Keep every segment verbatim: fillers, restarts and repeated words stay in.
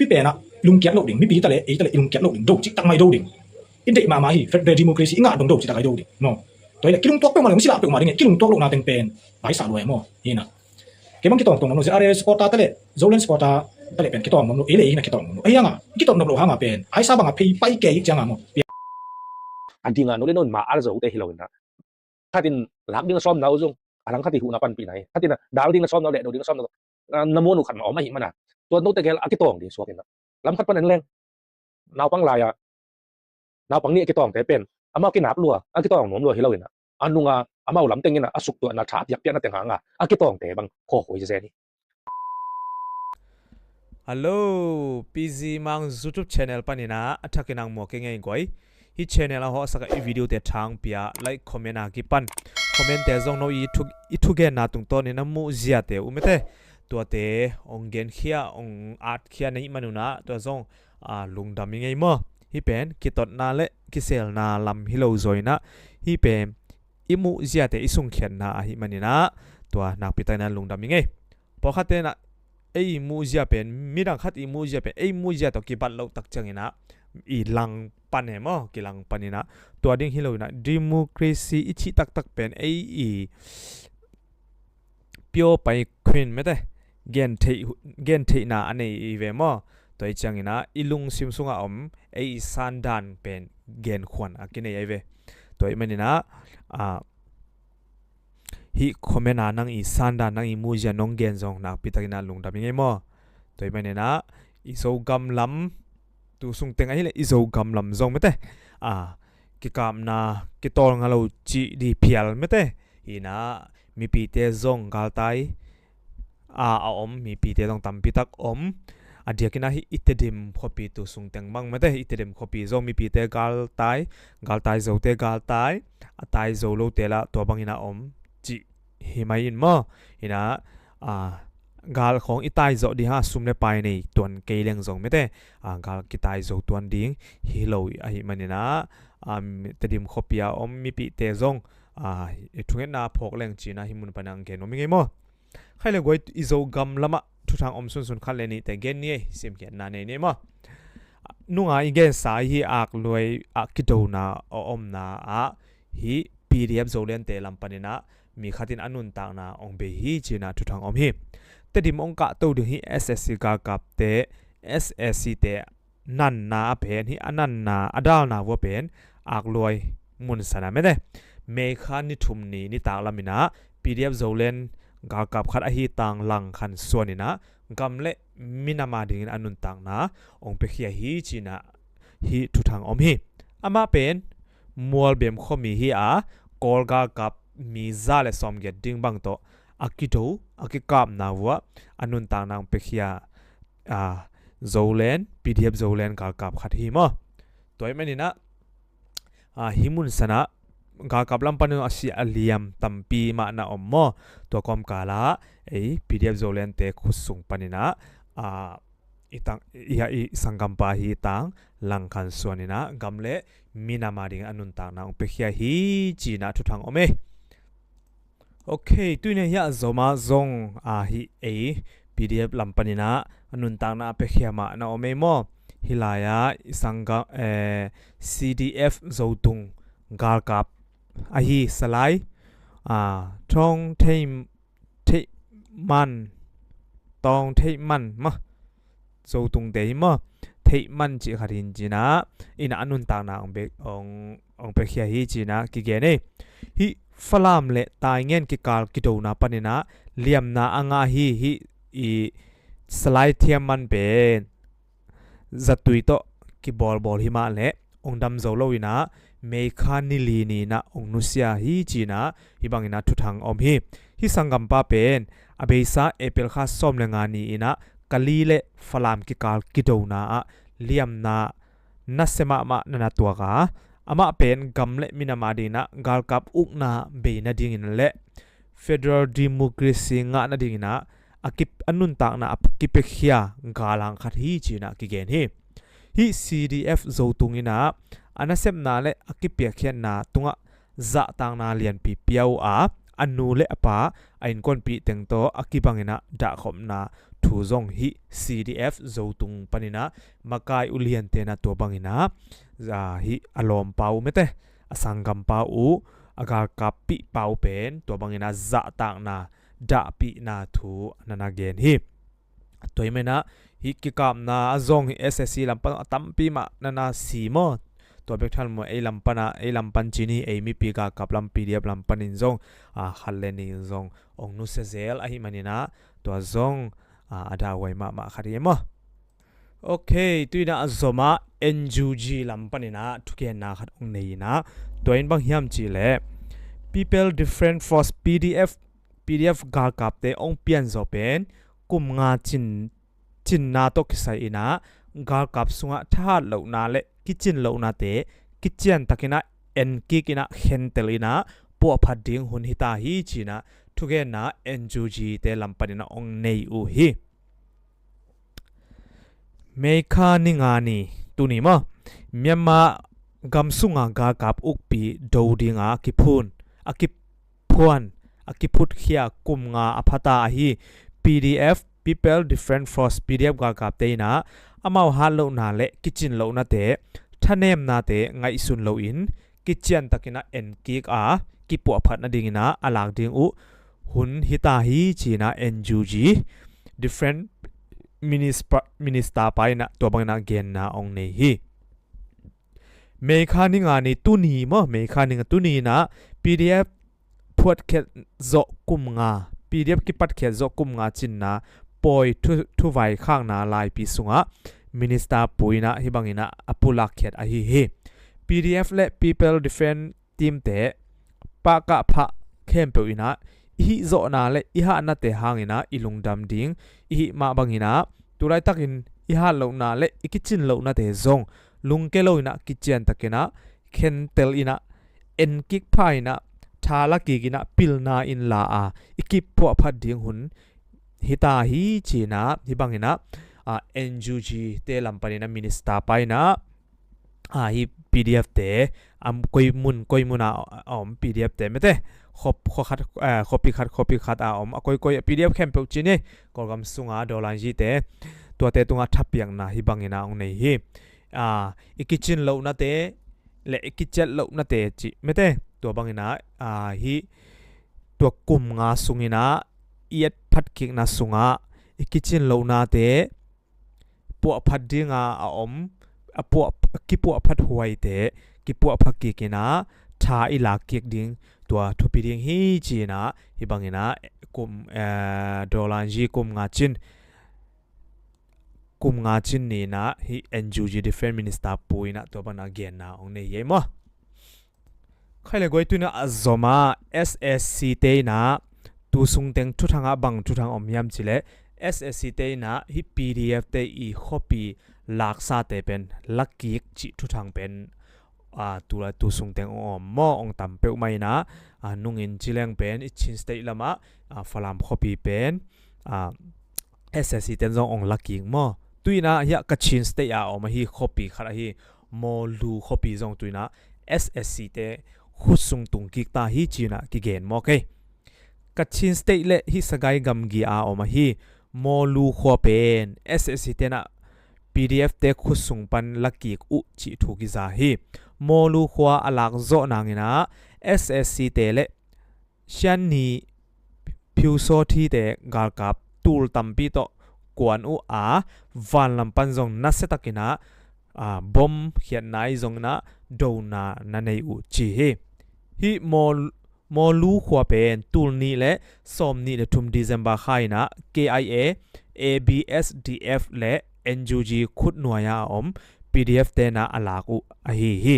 Pen ah lungkiat loh ding, mipi ta le ei ta le i lungkiat loh ding, do cik tak mai do ding. I deih mahmah hi, federal democracy i ngah dong do cik tak ai do ding maw. Tua hi le kilungtuak peuhmah ding, silak peuhmah ding, kilungtuak lohna teng pen baisa lua e maw. Hi na. Kei bang kitawng tawng nuam lo, ZRA supporter ta le Zoland supporter ta le pen kitawng nuam lo, ei le ei na kitawng nuam lo. Ei hanga kitawng nuam lo hanga pen aisa banga phei pai kei cianga maw. A dinga no le non ma al zo te hi lo in na. Khatin lak ding a sawm nau zong a lang khat i huhna panpihna hi. Khatin a dal ding a sawm nau le do ding a sawm nau, ah, na muan uh khat ma om ahi mana. Tua note gel a kitawng ding suak in a lam khat pan en leng naupang lai-a naupang nih a kitawngte pen amau kinap lua, a kitawng nuam lua hi lo in a, a nunga amau lam teng in a, a suktuahna tha piakpiakna teng hanga a kitawngte bang khawkhuai zen hi. Hello, P Z Mang YouTube channel panin a thakin ang muak kei ngei guai. Hih channel a hawhsak a i video te thang pia, like, comment a kipan. Comment te zong no i thu, i thugenna tungtawnin a muh ziate uh mete. Tuate ong genkhia, ong atkhia na hih manun a, tua zong, a, lungdam i ngei maw. Hih pen kitotna le kiselna lam hi lo zaw in a, hih pen i muh ziate i sungkhiatna ahi manin a, tua nakpi takin a lungdam i ngei. Pawlkhatte in a ei muh zia pen, midang khat i muh zia pen ei muh zia tawh kibat loh tak ciangin a i langpan e maw, kilangpan in a. Tua ding hi lo in a, democracy i cih taktak pen ei i pure pai khuin mete, gentheih, gentheihna a nei i ve maw. Tua hi ciangin a i lungsim sunga om ei i sandan pen genkhuan a kinei ahi ve. Tua hi manin a, a, hih comment a nang i sandan, nang i muhzia nong gen zong nakpi takin a lungdam i ngei maw. Tua hi manin a i Zogam lam, tu sungteng ahih leh i Zogam lam zong mete, a, kikapna kitawlnga lo cih di phial mete. Hi na, mipite zong galtai a, a om, mipite zong tampitak om. A diakin a hih i Tedim khuapi tu sungteng bang mete, i Tedim khuapi zong mipite galtai, galtai zote galtai, a tai zo lote lah tua bangin a om cih hi mai in maw. Hi na, a, gal khawng i tai zawh ding hang a sum le pai nei tuan kei leng zong mete, a, gal kitai zo tuan ding hi lo ahi manin a, a, Tedim khuapi a om mipite zong, a, i thungetna phawk leng ci-in a hih mun panin a gen nuam i ngei maw. Khai le guai, i Zogam lamah thuthang om sunsun khat le nihte gen ni ei, simkhiatna nei ni ei maw. Nunga i gensa hih akluai a kidona a omna ah hih P D F Zolandte lam panin a mi khatin a nuntakna ong bei hi ci-in a thuthang om hi. Tedim ong kahto ding hih S A C galkapte, S A C te nanna a pen, hih a nanna a dalna vua pen akluai mun sana mete. May kha ni thum ni nitak lamin a P D F Zoland galkap khat ahi tang Lang Khan Suan in a gam le minam a dingin a nuntakna ong piakhia hi ci-in a hih thuthang om hi. Amah pen Mualbem khuami hi a, Kawl galkap mi za le sawmgiat ding bang tawh a kido, a kikapna vua a nuntakna ong piakhia, a, Zoland, P D F Zoland galkap khat hi maw. Tua hi manin a, a, hih mun sana galkap lam panin a si a liam tampi mah na om maw. Tua kawmkal ah ei P D F Zolandte khut sung panin a, a, i tang, i, i sanggampa hi tang Lang Khan Suan in a gam le minam a dingin a nuntakna ong piakhia hi ci-in a thuthang om ei. Ok, tuni hiah Zoma zong, a, hih ei P D F lam panin a nuntakna a piakhia mah na om ei maw. Hih lai-ah i sanggam, eh, C D F Zotung galkap ahi Salai, a, Thawng Theih, Theih Man, Thawng Theih Man maw. Zotungte hi maw, Theih Man cih khat hi in ci-in a, in a nuntakna ong piak, ong, ong piakhia hi ci-in a kigen ei. Hih Falam le Taingen kikal kidona panin a liamna a ngah hi. Hih i Salai Thiam Man pen zatui tawh kibawlbawl hi mah leh ong dam zo lo in a, May kha ni li ni-in a ong nusia hi ci-in a hih bangin a thuthang om hi. Hih sanggampa pen a beisa April kha sawm le nga ni-in a Kali le Falam kikal kidona ah liamna nasia mahmah na na tuak a, amah pen gam le minam a dingin a galkap ukna bei nadingin le federal democracy ngah nadingin a, a kip, a nuntakna a kipiakhia galhang khat hi ci-in a kigen hi. Hih C D F Zotung in a, a nasepna le a kipiakkhiatna tungah zahtakna lianpi pia uh a, a nu le a pa, a innkuanpih teng tawh a kibangin a dahkhopna thu zong hih C D F Zotung paninah makai uliante na tua banginah, ah, hih a lawmpa uh mete, a sanggampa uh, a galkap pihpa uh pen tua banginah zahtakna, dahpihna thu nana gen hi. Tua hi menah hih kikapna a zong hih S S C lampan a tampi mah nana si maw? Tua bek thalmaw ei lampan ah, ei lampan cin hi, ei mipi galkap lam P D F lampan in zong, ah, khat le nih in zong ong nusia zel ahi maninah tua zong, ah, a dahhuai mahmah khat hi maw? Ok, tuinah a zomah N U G lam paninah thugenna khat ong nei inah, tua in bang hiam cihleh People Defense Force, P D F, P D F galkapte ong pianzawh pen kum nga cin, cinna tawh kisai inah galkap sungah thahat lohna le kicin lohnate kiciantakinah enkik inah khentel inah puahphat ding hun hita hi cinah thugenna N U G te lam paninah ong nei uh hi. Meikha ni nga ni tuni maw, Myanmar gam sunga galkap ukpi do dinga a kiphun, a kiphuan, a kiphutkhia kum nga a phata ahi P D F, People Defense Force, P D F galkapte inah amau hat lohna le kicin lohnate, thanemnate ngaihsun loin kiciantakinah enkik a kipuahphat nadinginah a lak ding uh hun hita hi cinah N U G Defense Minister, Minister pa inah tua banginah genna ong nei hi. Meikha ni nga ni tuni maw, Meikha ni nga tuni inah P D F phuatkhiat zawh kum nga, P D F kipatkhiat zawh kum nga cinna pawi thu, thuvaikhakna laipi sungah Minister pu inah hih banginah a pulakkhiat ahi hi. P D F le People Defense teamte pahkah phah khempeuh inah i hihzawhna le i hahnate hanginah i lungdam ding i hih mah banginah tulaitakin i hat lohna le i kicin lohnate zong lungke lo inah kiciantakinah khentel inah enkik pha inah tha lakik inah pilna in la a i kipuahphat ding hun hita hi cinah hih banginah, ah, N U G te lam paninah Minister pa inah, ah, hih P D F te, am, koi mun koi muna a om P D F te mete, khop, khuakhat, eh, khuapi khat khuapi khat a om a koikoi a P D F khempeuh cin hi. Kawlgam sunga Dawlanzi te, tuate tungah thapiakna hih banginah ong nei hi. Ah, i kicin lohnate le i kiciat lohnate cih mete, tua banginah, ah, hih tua kum nga sunginah i et phatkikna sungah i kicin lohnate puahphat dinga a om, a puah, a kipuahphat huaite kipuahphat kikinah tha i lakkik ding tua thupi ding hi cinah hih banginah kum, eh, Dawlanzi kum nga cin, kum nga cin ninah hih N U G Defense Minister pu inah tua banah genna ong nei hi ei maw? Khaile guai tuinah a zomah S S C te inah tu sungteng thuthangah bang thuthang om hiam cihleh S S C te inah hih P D F te i khuapi laksate pen lakik cih thuthang pen, ah, tulai tu sungteng ong om maw, ong tam peuhmah inah, ah, nungin cileng pen i Chin State lamah, ah, Falam khuapi pen, ah, S S C ten zong ong lakik maw? Tuinah hiah Kachin State a om ahi khuapi khat ahi Mawlu khuapi zong tuinah S S C te khutsung tungkik ta hi cinah kigen maw kei. Kachin State le hih Sagaing gamgi a om ahi Mawlu khua pen S S C tenah P D F te khutsung pan lakik uh cih thu kiza hi. Mawlu khua a lakzawh nanginah S S C te le Shanni Pyusawthi te galkap tul tampi tawh kuan uh a, vanlam pan zong nasiatakinah, ah, bom khiatna i zonginah dona na nei uh ci hi. Hih Maw, Mawlu khua pen tul nih le sawm nih le thum December kha inah K I A, A B S D F le N U G khutnuai a om P D F tenah a lak uh ahi hi.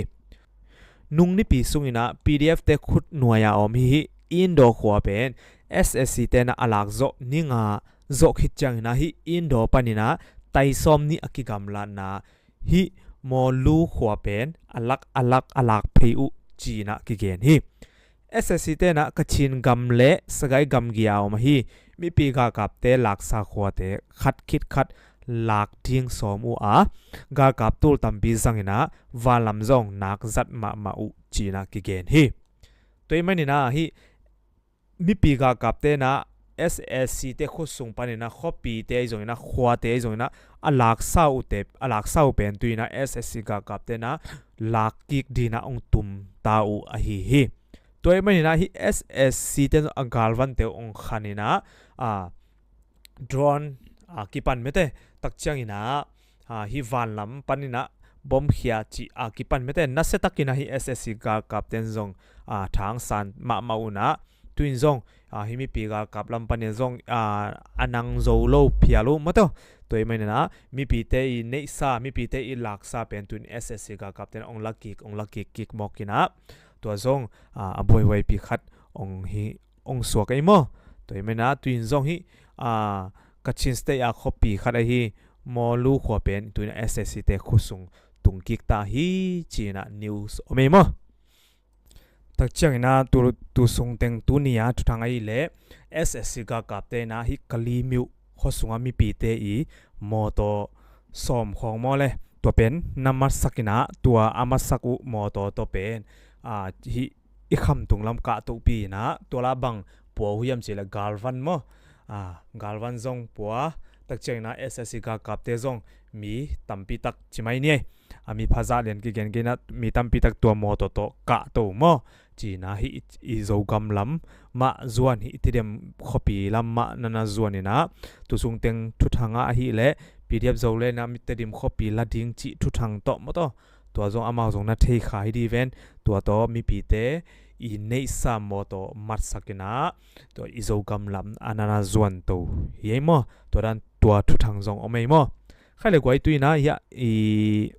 Nung nipi sunginah P D F te khutnuai a om hih Indaw khua pen S S C tenah a lakzawh ni nga zawh khit cianginah hih Indaw paninah tai sawm nih a kigamlatna hih Mawlu khua pen a lak, a lak, a lak phei uh cinah kigen hi. S S C tenah Kachin gam le Sagaing gamgi a om ahi mipi galkapte laksa khuate khat khit khat lak ding sawm uh a, galkap tul tampi zanginah vanlam zong nak zat mahmah uh cinah kigen hi. Tua ahih maninah hih mipi galkap tenah S A C te khuasung panin ah khuapite ahi zongin ah, khuate ahi zongin ah, a laksa uhte, a laksa uh pen tu-in ah S A C galkapte in ah lakkik dingin ah hong tumta uh ahi hi. Tua ahih manin ah hih S A C te a galvante uh hong khanin ah, a, drone a kipan mete, tak ciangin ah, a, hih vanlam panin ah bom khia cih a kipan mete, nasia takin ah hih S A C galkapte in zong, a, thangsan mahmah un ah, tu-in zong, a, hih mipi galkap lam panin zong, a, a nang zo lo phial uh maw tawh. Tua ahih manin ah mipite i neihsa, mipite i laksa pen tu-in S A C galkapte in hong lakik, hong lakik kik mawk in ah, tua zong, a, a buaihuaipi khat hong hi, hong suak ahi maw. Tua ahih manin ah tu-in zong hih, a, Kachin State a khuapi khat ahi Mawlu khua pen tu-in ah S A C te khuasung tungkik ta hi ci-in ah news om ahi maw. Tak ciangin ah tu, tu sungteng tuni a thuthang ahih leh S A C galkapte in ah hih Kalemyo khuasung a mipite i mawtaw sawm khawng maw le, tua pen na matsak in ah, tua a matsak uh mawtaw tawh pen, a, hih i khamtung lam kahtohpih in ah, tua lah bang pua uh hiam cih leh galvan maw. A, galvan zong pua, tak ciangin ah S A C galkapte zong mi tampi tak ci mai ni ei. A, mi phazah lian kigen gen ah mi tampi tak tua mawtaw tawh kahto maw. Ci-in ah hih i, i Zogam lam mah zuan, hih Tedim khuapi lam mah na na zuan in ah, tu sungteng thuthang ah ahih leh P D F Zoland in ah Tedim khuapi la ding cih thuthang tawh maw tawh. Tua zong amau zong na thei kha hi ding ven, tua tawh mipite i neihsa mawtaw matsak in ah, tua i Zogam lam a na na zuan to hi ei maw. Tua dan tua thuthang zong om ei maw. Khaih le guai tu-in ah, hiah i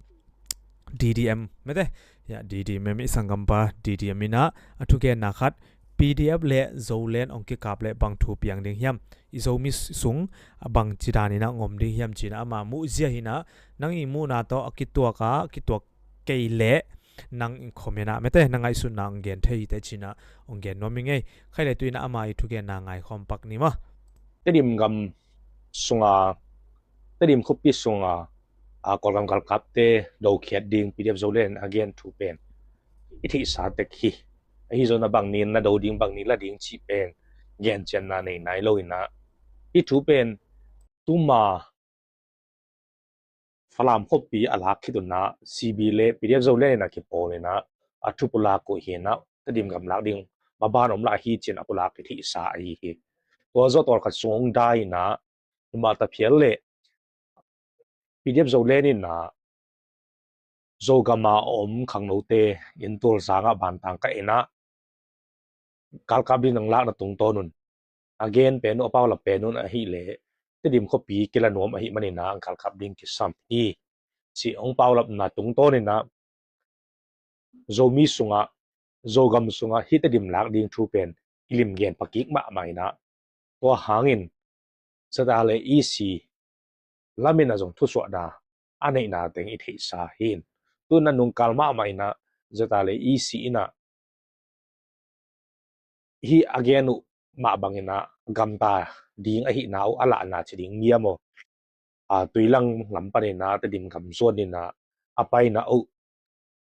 D D M mete, hiah D D M i sanggampa D D M in ah a thugenna khat, P D F le Zoland hong kikap leh bang thu piang ding hiam, i Zomi sung a bangci dan in ah hong om ding hiam ci-in ah ama muhzia hi in ah, nang i muhna tawh a kituak a, kituak kei leh nang i comment ah mete, na ngaihsutna hong gen thei hi teh ci-in ah hong gen nuam ing ei. Khaih le tu-in ah ama i thugenna ngaikhawm pak ni maw. Tedim gam sunga, Tedim khuapi sunga, a, Kawlgam galkapte dokhiat ding P D F Zoland in a gen thu pen i theihsa tek hi. Ahi zongin ah bang ni na do ding, bang ni la ding cih pen gen cianna nei nai lo in ah, hih thu pen tuma Falam khuapi a lak khit un ah C B le P D F Zoland in a kipawl in ah a thu pulak uh hi in ah, Tedim gam lak ding maban om lah hi ci-in a pulak i theihsa ahi hi. Tua zawh tawlkhat sung hong dai in ah, hi mah ta phial leh P D F Zoland in ah Zogam a om khangnote inn tualzang ah bantang kah in ah, galkap ding nang lakna tungtawn un. A gen pen uh, a paulap pen un ahih leh Tedim khuapi kila nuam ahih manin ah galkap ding kisam hi, cih hong paulapna tungtawn in ah Zomi sungah, Zogam sungah hih Tedim lak ding thu pen kilim gen pha kik mahmah in ah, tua hangin Z R A E C lam in ah zong thusuahna a neihna teng i theihsa hi. Tu-in ah nungkal mahmah in ah Z R A E C in ah hih a gen uh mah bangin ah gamta ding ahihna uh a lahna ci ding ngiam aw. A, Tuilang lam panin ah Tedim gam zuan in ah a paina uh,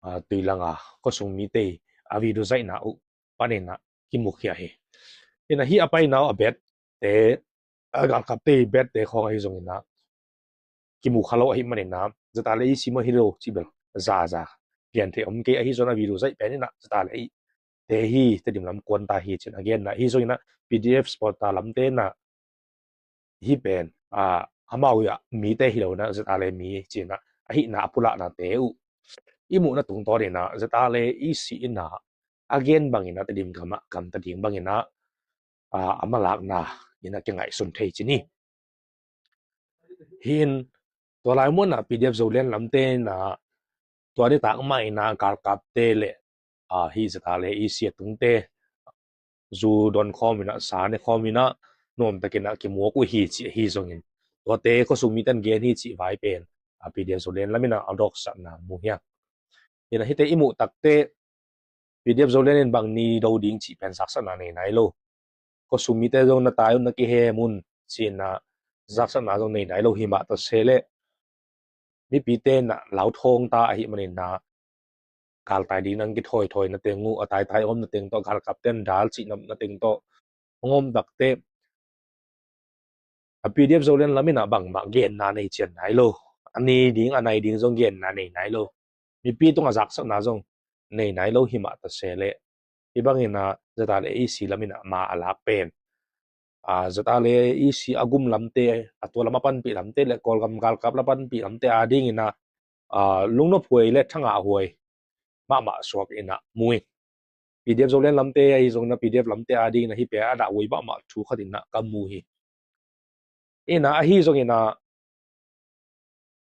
a, Tuilang a khuasung mite a video zaihna uh panin ah kimukhia hi. In ah hih a paina uh a bette, a, galkapte i bette khawng ahi zongin ah kimu kha lo ahih manin ah Z R A E C maw hi lo cih bel zaza pian thei om kei. Ahi zongin a video zaih pen in ah Z R A E te hi, Tedim lam kuanta hi ci-in a genna. Ahi zongin ah P D F supporter lamte in ah hih pen, a, amau ah mite hi lo in ah Z R A mi ci-in ah ahihna a pulaknate uh i muhna tungtawn in ah Z R A E C in ah a gen bangin ah Tedim gam ah gamta ding bangin ah, a, a malakna in ah kingaihsun thei ci ni. Hi in, tua lai mun ah P D F Zoland lamte in ah tua nitak mah in ah galkapte le, a, hih Z R A E C a tungte zu don khawm in ah, sa ne khawm in ah, nuamtakin ah kimuak uh hi cih ahi zongin, tuate khuasung mite in gen hi cih vai pen, a, P D F Zoland lam in ah a dawksakna mu hi a. In ah hihte i muh tak teh P D F Zoland in bang ni do ding cih pen zaksakna nei nai lo. Khuasung mite zong na tai un, na kihem un ci-in ah zaksakna zong nei nai lo. Hi mah ta se leh mipite in ah lauthawng ta ahih manin ah galtai ding nang kithawithawi na teng uh, a taitai om na teng tawh, galkapte in dal cih na teng tawh hong om tak teh A P D F Zoland lam in ah bangmah genna nei cian nai lo. A nei ding, a nai ding zong genna nei nai lo. Mipi tungah zaksakna zong nei nai lo hi mah ta se leh, hih bangin ah ZRA le EC lam in ah ma a lak pen, ah, ZRA le EC a gum lamte, a tua lam a panpih lamte le Kawlgam galkap lam a panpih lamte adingin ah, ah, lungnophuai le thangahhuai mahmah suak in ah mu hi. PDF Zoland lamte ahi zongin ah PDF lamte adingin ah hih pen a dahhuai mahmah thu khat in ah ka mu hi. In ah ahi zongin ah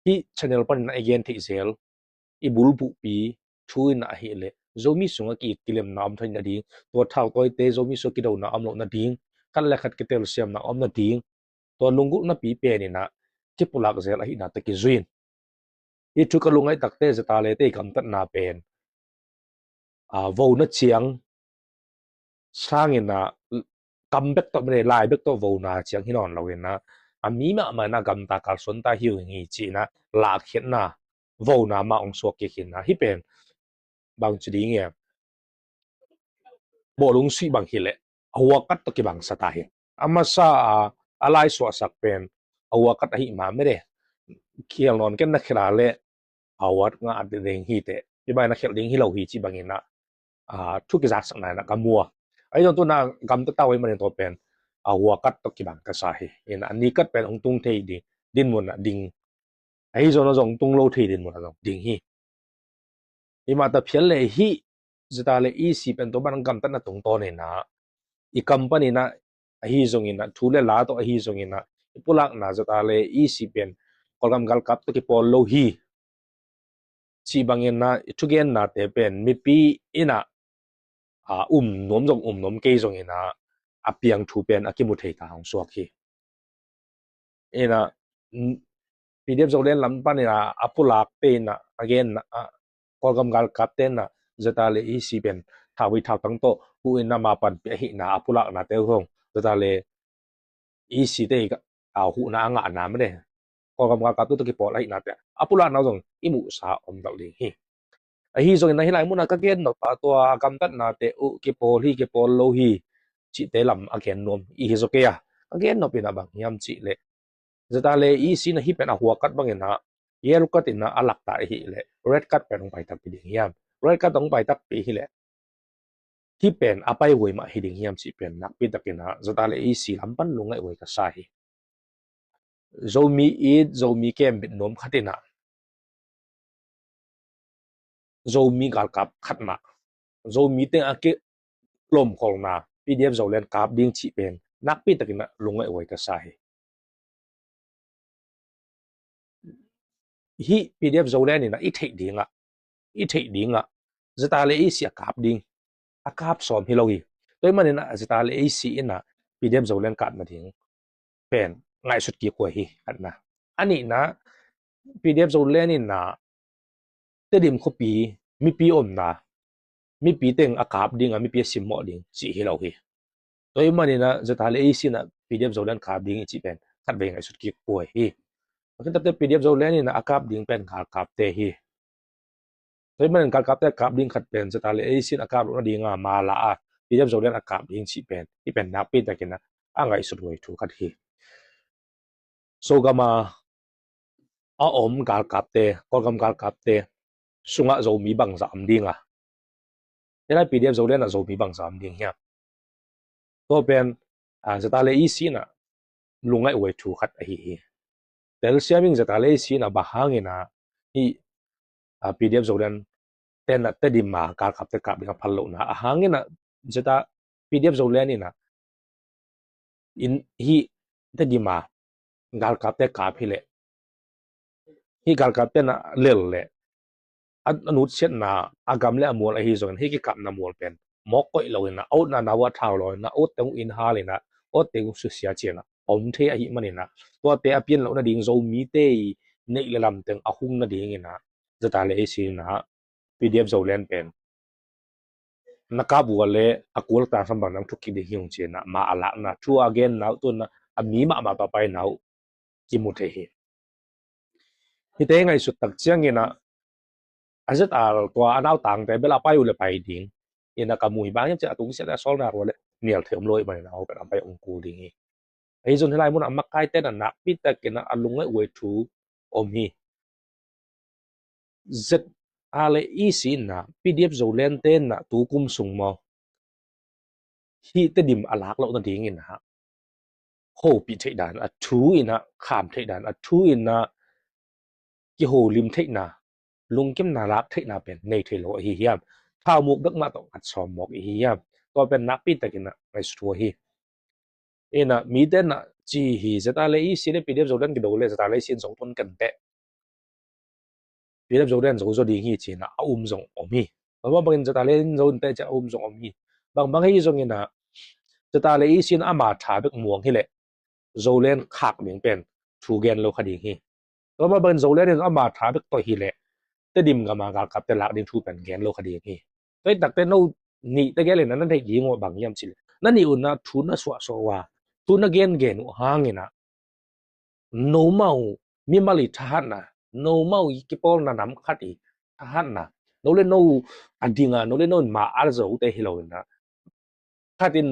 hih channel panin ah i gen theih zel, i bulphuhpi thu in ah ahih leh Zomi sungah ki-it kilemna om thei nading, tua thautawite Zomi sungah kidona om loh nading, khat le khat kitelsiamna om nading, tua lunggulhnapi pen in ah kipulak zel ahihna tawh kizui in. Hih thu ka lungngaih takte ZRA le te i gamtatna pen, ah, vona ciang sangin ah kam bek tawh mene, lai bek tawh vona ciang hi nawn lo in ah, a mi mahmah in ah gamta kalsuanta hi uh hi ci in ah lahkhiatna, vona mah hong suak kik hi in ah, hih pen bangci ding hiam, bawlung suih bang hi leh a huakat tawh kibang sa ta hi. A masa a, a lai suahsak pen a huakat ahih mah mene, khial nawn ken na khial a leh a huat ngah ding hi teh, hih bang in ah khial ding hi lo hi ci bangin ah, ah, thu kizaksakna in ah ka mu a. Ahi zong tu in ah gamta ta uh ahih manin tua pen a huakat tawh kibang ka sa hi. In ah a nikat pen hong tung thei ding dinmun ah ding, ahi zong a zong tung lo thei dinmun ah zong ding hi. Hih mah ta phial leh hih ZRA le EC pen tua bang gamtatna tungtawn in ah i kam panin ah ahi zongin ah, thu le la tawh ahi zongin ah i pulakna ZRA le EC pen Kawlgam galkap tawh kipawl lo hi cih bangin ah i thugennate pen mipi in ah, ah, um nuam zong um nuam kei zongin ah a piang thu pen a kimu thei ta hong suak hi. In ah, mm, PDF Zoland lam panin ah a pulakte in ah a genna ah, Kawlgam galkapte in ah ZRA le EC pen thauvei thautang tawh huh in ah ma panpih ahihna a pulaknate uh zong ZRA le EC te i ka, a, huhna a ngahna mene, Kawlgam galkapte tawh kipawl ahihnate a pulakna uh zong i muhsa om dal ding hi. Ahi zongin ah hih lai munah ka gen nop a tua a gamtatnate uh kipawl hi, kipawl lo hi cihte lam a gen nuam i hi zaw kei a, ka gen nop in ah bang hiam cih leh ZRA le EC in ah hih pen a huakat bangin ah yellow card in ah a lak ta ahih leh red card pen hong pai takpi ding hiam? Red card hong pai takpi hi leh hih pen a paihuai mah hi ding hiam cih pen nakpi takin ah ZRA le EC lam pan lungngaihhuai ka sa hi. Zomi it, Zomi kembit nuam khat in ah Zomi galkap khat mah, Zomi teng a kilawmkholhna PDF Zoland kap ding cih pen nakpi takin ah lungngaihhuai ka sa hi. Hih PDF Zoland in ah i theih dingah, i theih dingah ZRA le EC a kap ding, a kap sawm hi lo hi. Tua ahih manin ah ZRA le EC in ah PDF Zoland kap nading pen ngaihsut kik huai hi, khatna. A nihna, PDF Zoland in ah Tedim khuapi mipi omna, mipi teng a kap ding a, mipi a simmawh ding cih hi lo hi. Tua ahih manin ah ZRA le EC in ah PDF Zoland kap ding i cih pen khatvei ngaihsut kik huai hi. A khin takte PDF Zoland in ah a kap ding pen galkapte hi. Tua ahih manin galkapte a kap ding khat pen ZRA le EC in a kap loh nading a ma la a, PDF Zoland a kap ding cih pen, hih pen nakpi takin ah a ngaihsut huai thu khat hi. Zogam a a om galkapte, Kawlgam galkapte sungah Zomi bangzah om ding a, hih lai PDF Zoland ah Zomi bangzah om ding hiam? Tua pen, a, ZRA le EC in ah lungngaihhuai thu khat ahi hi. Telsiam ing, ZRA le EC in ah bang hangin ah hih, a, PDF Zoland ten ah Tedim a galkapte kap ding a phal lohna, a hangin ah ZRA, PDF Zoland in ah in hih Tedim a galkapte kap hi leh, hih galkapte in ah lel leh a, a nutsiatna a gam le a mual ahi zongin hih kikapna mual pen mawk koih lo in ah, a utna na uh a thau lo in ah, a ut teng uh in hal in ah, a ut teng uh susia cian ah om thei ahih manin ah, tuate a pian loh nading, Zomite i neih le lam teng a hung nadingin ah ZRA le EC in ah PDF Zoland pen na kap uh a leh a kul a tang sam bang nang thuk kik ding hi ung ci in ah ma a lakna thu a genna uh, tu in ah a mi mahmah pahpaina uh kimu thei hi. Hihte ngaihsut tak ciangin ah a ZRA tua a nautangte bel a pai uh leh pai ding in ah ka mu hi. Bang hiam cih leh a tungsiahte a sawlna rua leh nial thei om lo ahih manin ah a pai ong kul ding hi. Ahi zong hih lai munah makaite in ah nakpi takin ah a lungngaih uh thu om hi. ZRA le EC in ah PDF Zoland te in ah tu kum sung maw, hih Tedim a lak loh nadingin ah hopih theih dan, a thu in ah kham theih dan, a thu in ah kiholim theihna, lungkimna lak theihna pen nei thei lo ahi hiam? Thaumuk bek mah tawh khat sawm mawk ihi hiam? Tua pen nakpi takin ah ngaihsut uh hi. In ah mite in ah ci hi, ZRA le EC le PDF Zoland kido le ZRA le EC in Zoland ken teh PDF Zoland zo zaw ding hi ci-in ah a um zong om hi. Tua mah bangin ZRA le in Zoland teh ci-in a um zong om hi. Bangbang ahi zongin ah ZRA le EC in ama tha bek muang hileh Zoland khak ding pen thu gen lo kha ding hi. Tua mah bangin Zoland in ama tha bek tawh hileh Tedim gam a galkapte lak ding thu pen gen lo kha ding hi. Tua hi takte no nih tegel in ah na theih ding uh bang hiam cih leh, na nih un ah thu na suahsuah uh a, thu na gengen uh hangin ah nomau mimal i thahatna, nomau i kipawlna nam khat i thahatna, no le no a ding a, no le no in ma a zote hi lo in ah, khat in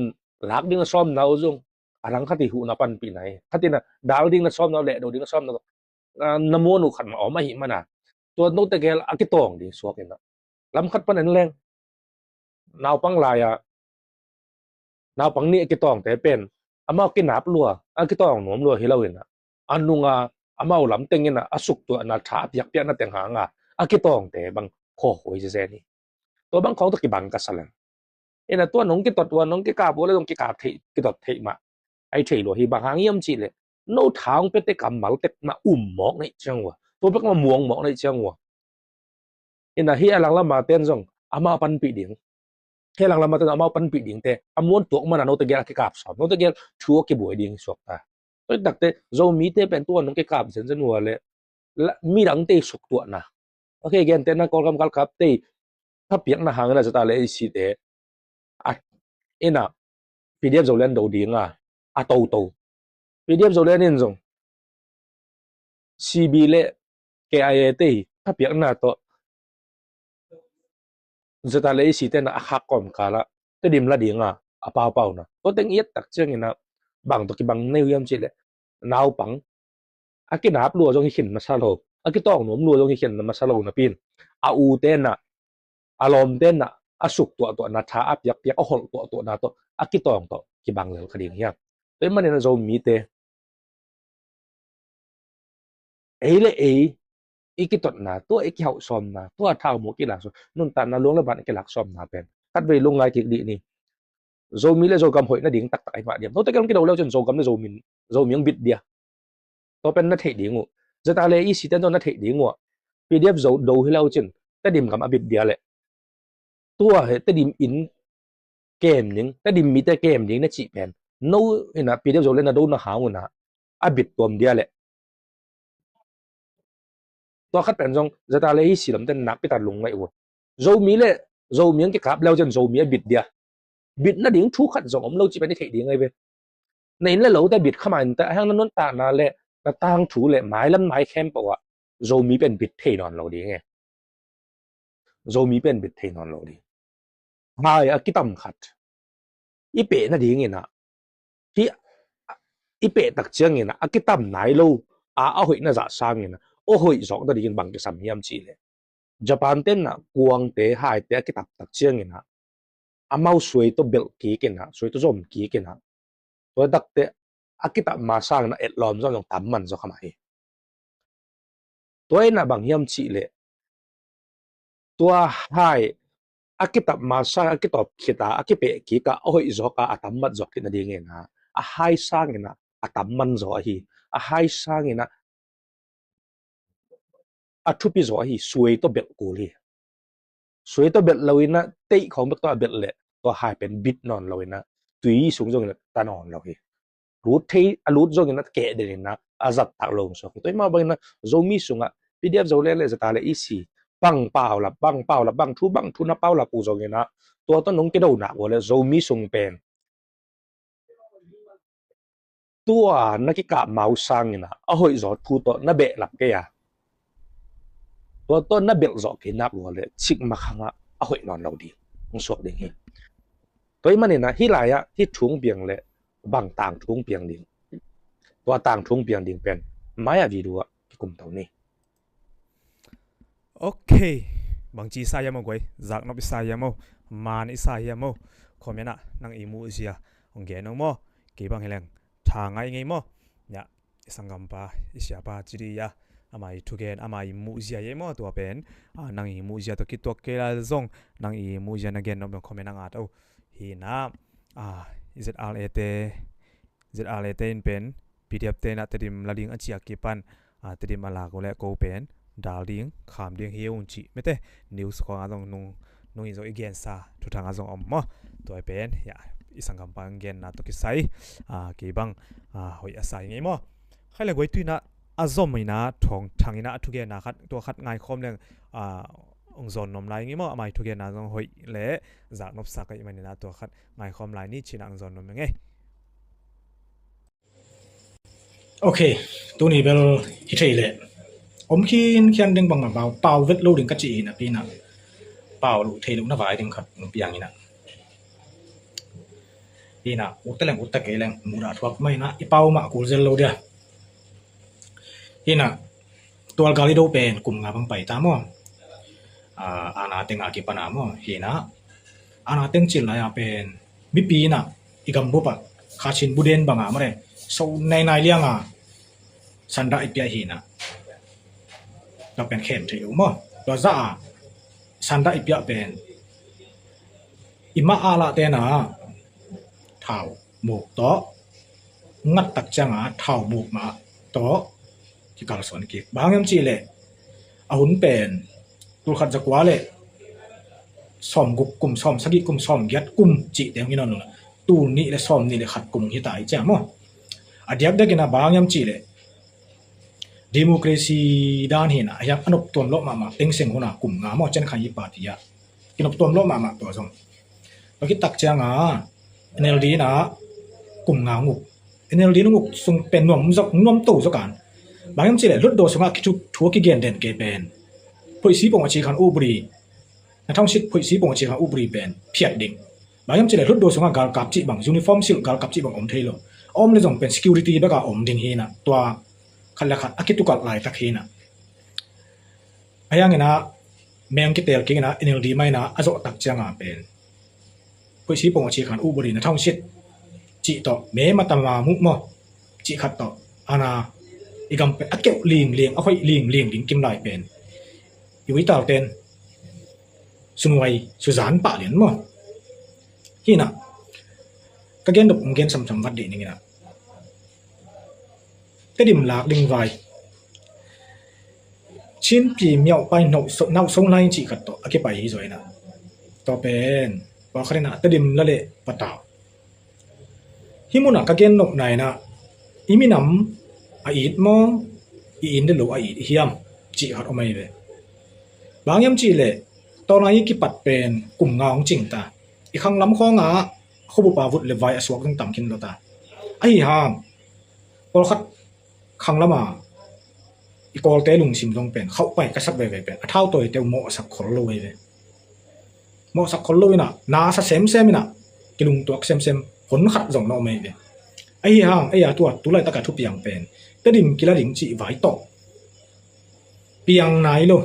lak ding na sawmna uh zong a dang khat i huhna panpihna hi. Khat in ah dal ding na sawmna uh, lehdo ding na sawmna uh, ah, na muan uh khat mah om ahih man a, tua no tegel a kitawng ding suak in ah, lam khat pan en leng, naupang lai-a naupang nih a kitawngte pen amau kinap lua, a kitawng nuam lua hi lo in ah, a nung a amau lam teng in ah a suktuahna tha a piakpiakna teng hang a a kitawngte bang khawkhuai zezen hi. Tua bang khawng tawh kibang ka sa leng, in ah tua nong kitot uh a, nong kikap uh a le nong kikap theih, kitot theih mah ahi thei lua hi. Bang hang hiam cih leh no tha hong piate kammal tek mah um mawk na hih ciang uh a, tua bek mah muang mawk na hih ciang uh a, in ah hih a langlam a ten zong amau panpih ding, hih a langlam a ten zong amau panpih dingte a muan tuak man a no tegel a kikap sawm, no tegel thu a kibuai ding hi suak ta. Tua hi takte Zomite pen tua nong kikap zenzen uh a le, la-, midangte suktuahna, a kei gente na Kawlgam galkapte thapiakna hangin ah ZRA le EC te a, in ah PDF Zoland do ding a, a toto, PDF Zoland in zong CB le KIA te hi thapiakna tawh ZRA le EC te in ah a khak kawmkal ah Tedim la ding a, a paupauna, tua teng i et tak ciangin ah bang tawh kibang na hi uh hiam cih leh, naupang a kinap lua zong hi khin masa lo, a kitawng nuam lua zong hi khin masa lo napi in, a ute in ah, a lawmte in ah a suktuahtuahna tha a piakpiak, a holh tuahtuahna tawh a kitawng tawh kibang lel kha ding hiam? Tua ahih manin ah Zomite, ei le ei i kitotna, tua i kihauh sawmna, tua thaumuk i lak sawm, nuntakna luang le ban i kilak sawmna pen khatvei lungngai kik dih ni. Zomi le Zogam hoih nading taktak ahi mah diam? No tegel hong kido le uh cin Zogam le Zomi, Zomi hong bit dia? Tua pen na theih ding uh. ZRA le EC ten zong na theih ding uh a, PDF Zo do hi le uh cin Tedim gam a bit dia leh, tua hi Tedim inn kem ding, Tedim mite kem ding na cih pen, no in ah PDF Zoland na do na hang un ah a bit tuam dia leh, tua khat pen zong ZRA le EC lamte nakpi tak lungngaih uh a, Zomi le Zomi hong kikap le uh cin Zomi a bit dia? Bit nading thu khat zong om lo cih pen i theih ding ahi ve. Na inn le lote bit kha mah inteh, a hang na nuntakna le na tangthu le mailam mai khempeuh ah Zomi pen bit thei nawn lo ding e. Zomi pen bit thei nawn lo ding. Hai a kitam khat i peh nadingin ah, hih i peh tak ciangin ah a kitam nai lo a, a hoih na zah sangin ah a hoih zawk nadingin bang kisam hiam cih leh, Japan te in ah kuangte, haite a kitap tak ciangin ah amau suai tawh belh kik in ah, suai tawh zom kik in ah, tua takte a kitap ma sangin ah etlawm zong zong tam man zaw kha mah hi. Tua in ah bang hiam cih leh, tua hai a kitap ma sang a kitawp khit a, a kipeh kik a, a hoih zawk a, a tam mat zawk khit nadingin ah a hai sangin ah a tam man zaw ahi. A hai sangin ah a thupi zaw ahi, suai tawh belh kul hi. Suai tawh belh lo in ah, teih khawng bek tawh a belh leh tua hai pen bit nawn lo in ah, tui sung zongin ah ta nawn lo hi. Lut thei, a lut zongin ah keh den in ah a zat tak lo suak hi. Tua hi mah bangin ah Zomi sungah PDF Zoland le ZRA le EC bang paulap, bang paulap, bang thu, bang thu na paulap uh zongin ah, tua tawh nong kido nak uh leh Zomi sung pen tua na kikap ma uh sangin ah a hoih zaw thu tawh na behlap kei a, tua tawh na belh zawh kei nak uh leh cikmah hang ah a hoih nawn lo ding hong suak ding hi. Tua ahih manin ah hih lai-ah hih thu hong piang leh bang tangthu hong piang ding? Tua tangthu piang ding pen mai-ah video ah kikum to ni. Ok, bangci i sa hiam aw guai? Zaknop i sa hiam aw? Maan i sa hiam aw? Comment ah nang i muhzia hong gen aw maw. Kei bang hi leng tha ngai ngei maw. Nya, i sanggampa, i siapa ci dih a, ama i thugen, ama i muhzia hi maw. Tua pen, ah, nang i muhzia tawh kituak kei lai zong, nang i muhzia na gen nop zong comment ah ngat aw. Hi na, ah, ZRA te, ZRA te in pen PDF te in ah Tedim la ding a ciak kipan, ah, Tedim a lak uh leh ko pen dal ding, kham ding hi ung cih mete news khawng ah zong nung, nung in zong i gensa thuthang ah zong om maw. Tua i pen, ya, i sanggampa genna tawh kisai, ah, kei bang, ah, hoih a sa i ngei maw. Khai le guai, tu in ah a zom in ah thong thang in ah a thugenna khat, tua khat ngaikhawm leng, ah, hong zawn nuam lai ngei maw. Ama i thugenna zong hoih le zaknop sa ka hih man in ah tua khat ngaikhawm lai ni ci in ah hong zawn nuam ngei. Ok, tuni bel hi thei leh om khinkhian ding bang a pau, pau vet lo ding ka ci hi na, pi na pau lo thei lo na vai ding khat hong piang hi na. Hi na, ut ta leng ut ta kei leng mudah thuak mai na, i pau mah kul zel lo dia. Hi na, tualgal i do pen kum nga bang pai ta maw. Ah, ana teng a kipan a maw. Hi na, ana teng cil lai a pen mipi in ah i gambup ah kha cin buden bang a mare so nainai liang a sanda i piah hi na. Tua pen khem thei lo maw. Tua za a sanda i piah pen i mah a lah te na thau muk tawh ngat tak ciang a thau muk mah tawh kikalsuan kik. Bang hiam cih leh a hun pen tul khat za kua le sawm guk kum, sawm sagih kum, sawm giat kum cih teng hi nawn lo na, tul nih le sawm nih le khat kum hi ta hi ciang maw. A diakdiak in ah bang hiam cih leh democracy dan hi na, a hiang a nop tuam lawh mahmah Thein Sein hun a kum nga maw, Cen Khai Yi party ah kinop tuam lawh mahmah tua zong. Tua khit tak ciang a NLD in ah kum nga hong uk. NLD in hong uk sung pen nuam zok, nuam to zok an. Bang hiam cih leh Hluttaw sung ah kithu, thu a kigen den kei pen phoihsi pong a ci khan ubri, na thong sit phoihsi pong a ci khan ubri pen phiat ding. Bang hiam cih leh Hluttaw sung ah galkap cih bang, uniform silh galkap cih bang om thei lo. A om le zong pen security bek a om ding hi na. Tua khat le khat a kitukalh laitak hi na. A hiang in ah meng kitel kik in ah NLD mah in ah a zawh tak ciang a pen phoihsi pong a ci khan ubri, na thong sit cih tawh me ma ta ma muh maw cih khat tawh ana i gam pen a keuh lingling, a hoih lingling ding kim lai pen i uital ten sunuai suzan pah lian maw. Hi na, ka gen dop hong gen samsam vat dih ning in ah Tedim lak ding vai Chin Pi Miao Pai nauh so, nauh so lai cih khat tawh a kipai hi zaw in ah. Tua pen pawlkhat in ah Tedim la leh patau. Hih munah ka gen nopna in ah i minam a it maw, i inn le lo a it hiam cih khat om ahi ve. Bang hiam cih leh tawlnga i kipat pen kum nga hong cing ta. I khanglam khawngah khuabup a vut le vai a suak zong tam khin lo ta. Ahi hang pawlkhat khanglam a i Kawlte lungsim zong pen khauhpai ka sak veve pen a thautawite uh mawhsak khol lo ahi ve. Mawhsak khol lo in ah nasa semsem in ah kilungtuak semsem hon khat zong na om ahi ve. Ahi hang ei a tua tu laitak a thupiang pen Tedim kila ding cih vai tawh piang nai lo.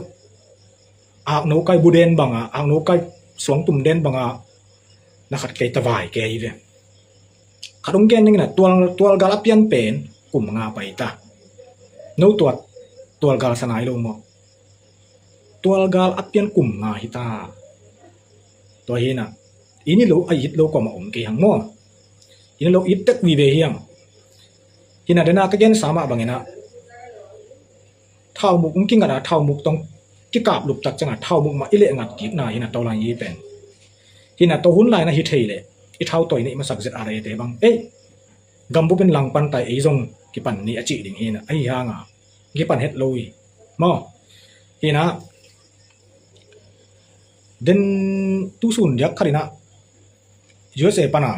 Akno kai bu den bang a, akno kai suangtum den bang a na khat kei ta vai kei ahi ve. Khat hong gen ning in ah tual, tualgal a pian pen kum nga pai ta. No tua tualgal sa nai lo maw? Tualgal a pian kum nga hi ta. Tua hi in ah i inn i lo a it lo kuamah om kei hang maw? I inn i lo it tek vive hi hang. Hi in ah dena ka gensa mah bang in ah thaumuk hong kingat a, thaumuk tawh kikap lup tak ciang a thaumuk mah i leh ngat kikna hi in ah tawlnga i pen. Hi in ah tua hun lai in ah hi thei leh i thautawi neih masak ZRA te bang ei gambup in langpan ta, ei zong kipan ni a cih ding hi in ah. Ahi hang a kipan het lo hi maw? Hi in ah den tusun diak khat in ah USA pan a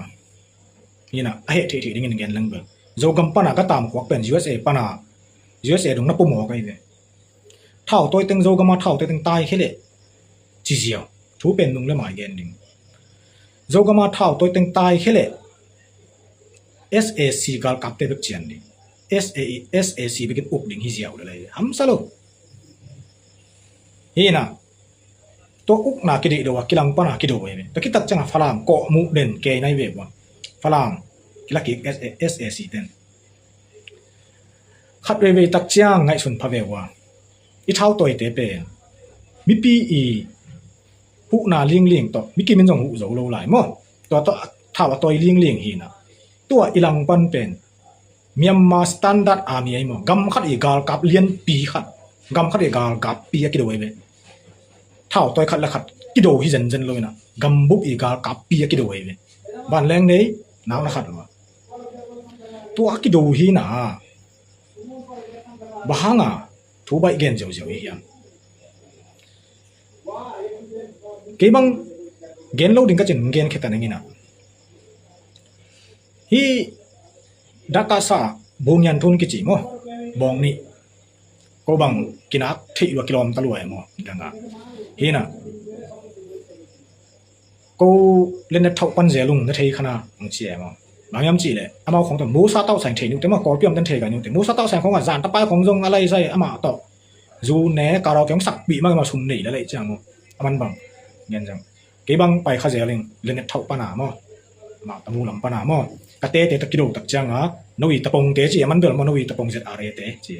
hi in ah a heh theih theih dingin gen leng bel Zogam pan a ka tamkhuak pen USA pan a USA dong na pumawk ahi ve. Thautawi teng, Zogam a thautawi teng taikhia leh ci ziau, thu pen nung le mai gen ding. Zogam a thautawi teng taikhia leh SAC galkapte bek cian ding. S A, S A C bekin uk ding hi ziau le lai. Hamsa lo. Hi na. Tua ukna kideih do a kilang pana kido ei ve. Tua kitak cianga Falam kawhmuh den kei nai ve ua. Falam kila kik S A, S A C ten. Khat veivei tak ciang ngaihsun pha ve ua. I thautawite pen mipi i huhna lingling tawh mikim in zong huh zo lo lai maw? Tua tawh thau a tawi lingling hi na. Tua i langpan pen Myanmar Standard Army ahi maw? Gam khat i galkap lianpi khat, gam khat i galkappi a kido ei ve. Thau tawi khat le khat kido hi zenzen lo ina, gambup i galkappi a kido ei ve. Vanleng nei, nak na khat lo a. Tua kido hi na. Bang hanga thu baih gen ziauziau i hiam? Kei bang gen lo ding ka cin gen kheta nengina. Hi dakasa bungian thun kici maw? Bawng nih. Ko bang kinak theih lua kilawm ta lua e maw? Danga. Hi na. Ko lennet thauh pan zel ung na thei khana ang ci e maw? Bang hiam cih leh amau khong tawh musa tauh saing thei ni uh te maw? Kawlpi om ten thei ka ni uh te musa tauh saing khong a zan tapai khong zong a lai sai amah tawh zu ne karaoke hong sakpih mah maw sum nei la lei ciang maw? A man bang gen zang. Kei bang pai kha zel ing lennet thauh pana maw? Mah tamu lam pana maw? Ka tete ta kido tak cianga no i tapongte ci a man bel maw no i tapong Z R A te ci.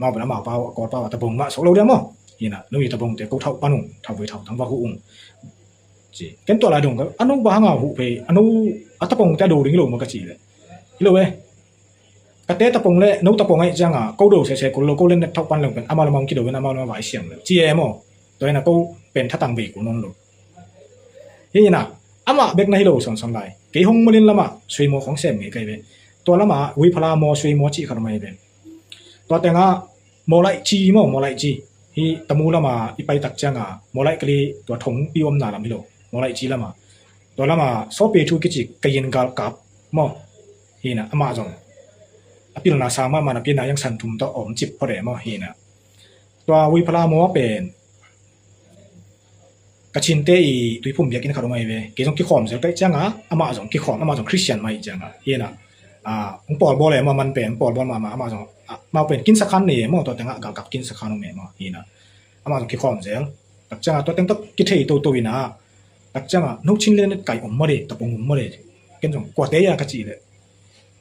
Mau bel amau pau a Kawl pau a tapong mah sok lo dia maw? Hi na no i tapongte ko thauh pan ung thauh vui thauh tang va huh ung. Ci ken tua lai dong ka a no bang hanga huh phei a no a tapongte a do ding hi lo maw ka ci le. Hi lo e. Ka te tapong le no tapong aih cianga ko do sese kul lo ko lennet thauh pan leng pen amau le mang kido in amau le mang vai siam le ci e maw? Tua ina ko pen thatang vei kul non lo. Hi ina amah bek na hi lo sonson lai. Kei hong malin lama suimaw khong sem ngei kai ve. Tua lama uiphala maw suimaw cih khat om ahi ve. Tua tenga mawlaih ci maw mawlaih ci. Hi tamu lama i pai tak cianga mawlaih kali tua thong pi omna lam hi lo. Mawlaih ci lama. Tua lama sawpi thu kici ka yin galkap maw? Hi na amah zong a pilna sang mahmah na pilna yang san thum tawh om cip phawt e maw? Hi na tua uiphala maw a pen Kachinte i tuiphum biakinn khat om ahi ve. Kei zong kikhawm zel kaih cianga amah zong kikhawm amah zong Christian mah ahi cianga hi na. Hong pawlbawl e maw man pen hong pawlbawl mahmah amah zong amah pen kinsa khan nei e maw tua tengah galkap kinsa khan om e maw hi na. Amah zong kikhawm zel. Tak cianga tua teng tawh kithei toto ina. Tak cianga no chin le net kai om maw de tapong om maw de. Ken zong kuate ia ka cih leh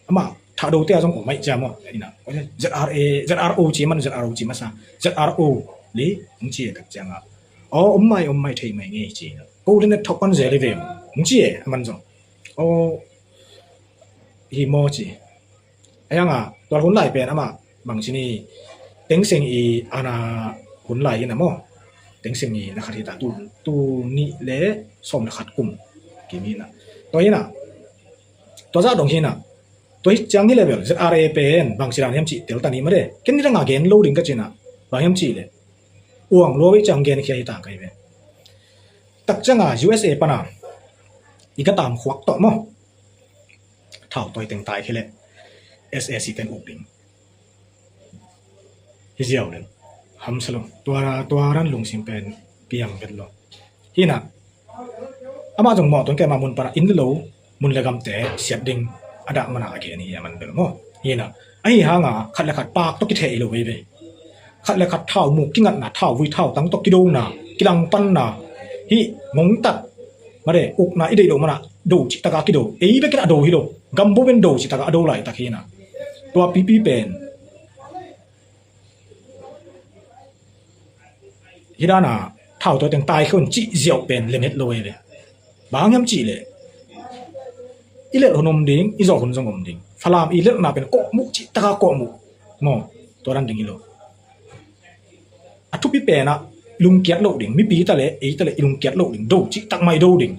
amah thahdote a zong om maih cia maw ina Z R A Z R O ci man Z R O ci masa Z R O le hong ci e tak cianga aw om mai om mai thei mai ngei ci ko le net thok pan zel hi ve hong ci e a man zong aw hi maw ci. A yanga tual hun lai pen amah bangci ni Thein Sein i ana hun lai hi na maw? Thein Sein i na khat hi ta tu tu nih le sawm le khat kum kim hi na tua hi na tua zah dong hi na tua hi ciang hi le bel Z R A pen bangci dan hiam cih tel ta ni mah de ken ni danga gen lo ding ka ci na bang hiam cih le uang lua vei ciang gen khia hi ta kai ve. Tak cianga U S A pana i ka tam khuak tawh maw? Thau tawi teng tai khi le S A C ten uk ding hi ziau le hamsa lo tua tua ran lungsim pen piang vet lo hi na. Amah zong mawh tuan kei mah mun pana inn le lo mun le gamte siat ding a dah mana a gen hi a man bel maw hi na. Ahi hanga khat le khat paak tawh kitheh hi lo veve. Khat le khat thau muk kingatna thau vui thau tang tawh kidona kilangpanna hi ngongtat made ukna i deih loh mana do cihtaka kido ei bekin a do hi lo. Gambup in do cihtaka a do laitak hi na. Tua pipi pen hidana thau tua teng tai khun cih ziauh pen lemhet lo ei ve. Bang hiam cih leh i lelh hun om ding i zawh hun zong om ding. Falam i lelhna pen kawhmuh cihtaka kawhmuh maw? Tua dan ding hi lo. A thupi penah lungkiat loh ding mipi ta le ei ta le i lungkiat loh ding do cihtak mai do ding.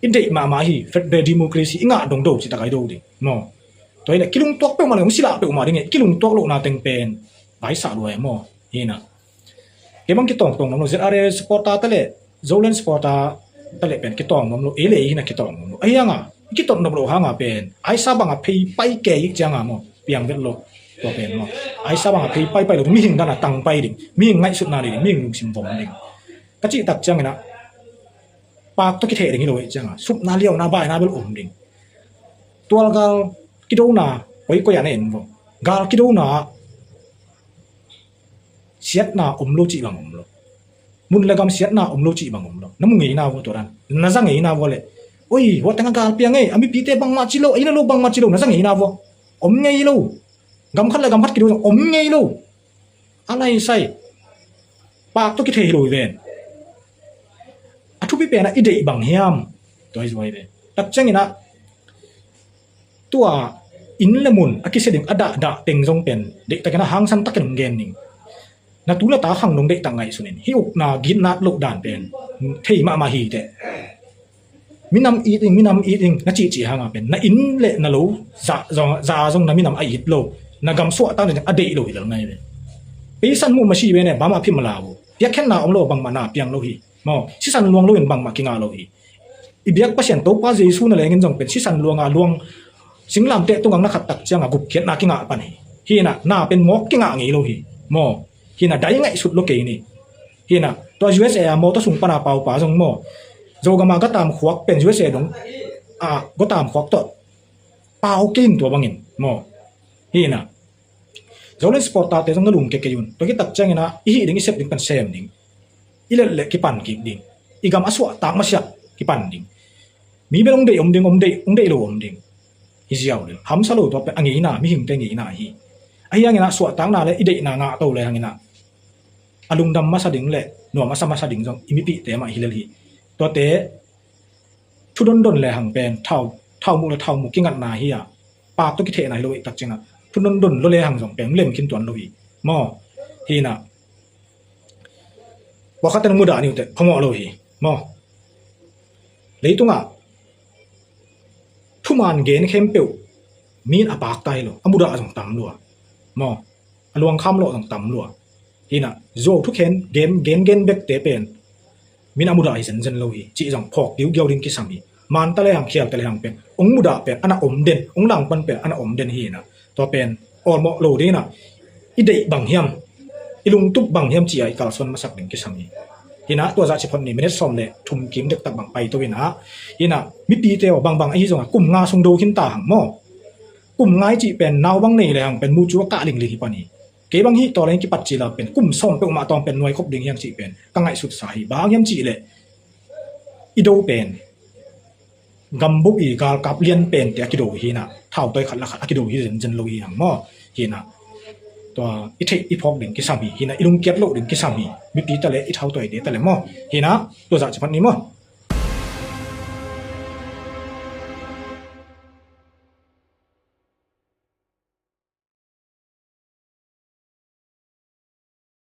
I deih mahmah hi federal democracy i ngah dong do cihtak ai do ding maw? Tua hi le kilungtuak peuhmah le hong silah peuhmah ding e kilungtuak lohna teng pen vaisah lua e maw? Hi na. Kei bang kitawngtawng nuam lo Z R A supporter ta le Zoland supporter ta le pen kitawng nuam lo ei le ei hi na kitawng nuam lo ahi hanga i kitawng nuam lo hanga pen aisa banga phei pai kei ik cianga maw? Piang vet lo tua pen maw? Aisa banga phei pai pai lo mihing dana tang pai ding mihing ngaihsutna nei ding mihing lungsim vom ding ka cihtak ciangina paak tawh kitheh ding hi lo eh cianga supna liauna baina bel om ding. Tualgal kidona koikoi a na en vo Gal kidona siatna om lo cih bang om lo. Mun le gam siatna om lo cih bang om lo. Na mu ngeina vua tua dan. Na za ngeina vua le. Oi, hua tengah gal piang ei. A mipite bangmah ci lo. A inn a lo bangmah ci lo. Na za ngeina vua. Om ngei lo. Gam khat le gam khat kido zong om ngei lo. A lai sai. Pak tawh kithei hi lo hi ven. A thupi pen a i deih bang hiam. Tua hi zuai ve. Tak ciangin ah tua inn le mun a kisia ding a dahdah teng zong pen deihtakin a hangsan takin hong gen ning. Na tu na ta khang dong deihtak ngaihsun in hih ukna gitnat loh dan pen thei mahmah hi teh. Minam it ing, minam it ing na cihcih hanga pen na inn le na lo za zong, za zong na minam a it lo, na gam suahtak ding a deih lo hi lel ngai ve. Peisan mu masi ve ne bama phim a la uh. Piakkhiatna om lo bangmah na piang lo hi. Maw, sisan luang lo in bangmah kingah lo hi. I biak Pasian Topa Jesu na lengin zong pen sisan luanga luang singlamteh tungang na khat tak cianga gupkhiatna kingah pan hi. Hi na, na pen mawk kingah ngei lo hi. Maw, hi na, dai ngaihsut lo kei ni. Hi na, tua U S A a mawtaw sung pana paupa zong maw, Zogama gatam khuak pen U S A dong a gatam khuak tawh pau kei in tua bangin maw. Hi na, Zoland supporter te zong na lum kekei un. Tua kitak ciangin ah i hih ding i sep ding pan sem ding. I let le kipan kik ding. I gam a suahtak masiah kipan ding. Mi bel hong deih om ding, hong deih, hong deih lo om ding. Hi ziau ding. Hamsa lo tua pen a ngeina, mihingte ngeina hi. Ahi hangin ah suahtakna le i deihna ngah to le hangin ah a lungdam masa ding le nuam a sa masa ding zong i mipihte mah hi lel hi. Tuate thu dondon le hang pen thau, thau muk le thau muk kingatna hi a, pak tawh kithehna hi lo i tak ciangah thu dondon lo le hang zong pen lem khin tuan lo hi. Maw, hi na, pakhat in mudah ni uh teh phamawh lo hi. Maw, leitungah thuman gen khempeuh min a pakta hi lo, a mudah zong tam lua. Maw, a luangkham lawh zong tam lua. Hi na, zuau thukhen gen gen gen bekte pen min a mudah hi zenzen lo hi cih zong phawk giugiau ding kisam hi. Manta le hang, khialte le hang pen hong mudah pen a na om den, hong langpan pen a na om den hi na. Tua pen awlmawh lo ding na, i deih bang hiam, i lungtup bang hiam ci-a i kalsuan masak ding kisam hi. Hi na, tua zah ci phot ni, minit sawm le thum kim dektak bang pai to hi na. Hi na, mipite aw, bangbang ahi zongah kum nga sung do khin ta hang maw. Kum nga i cih pen nau bang nei le hang pen mucu a kah lingling hi pan hi. Kei bang hih tawleng kipat cila pen kum sawm peuhmah tawng pen nuai khop ding hiang cih pen ka ngaihsutsa hi. Bang hiam cih leh i do pen gambup i galkap lian pente a kido hi na, thau tawi khat la khat a kido hi zenzen lo hi hang maw. Hi na, tua i theih i phawk ding kisam hi. Hi na, i lungkiat loh ding kisam hi. Mipi ta le i thau tawite ta le maw. Hi na, tua zah ci phat ni maw.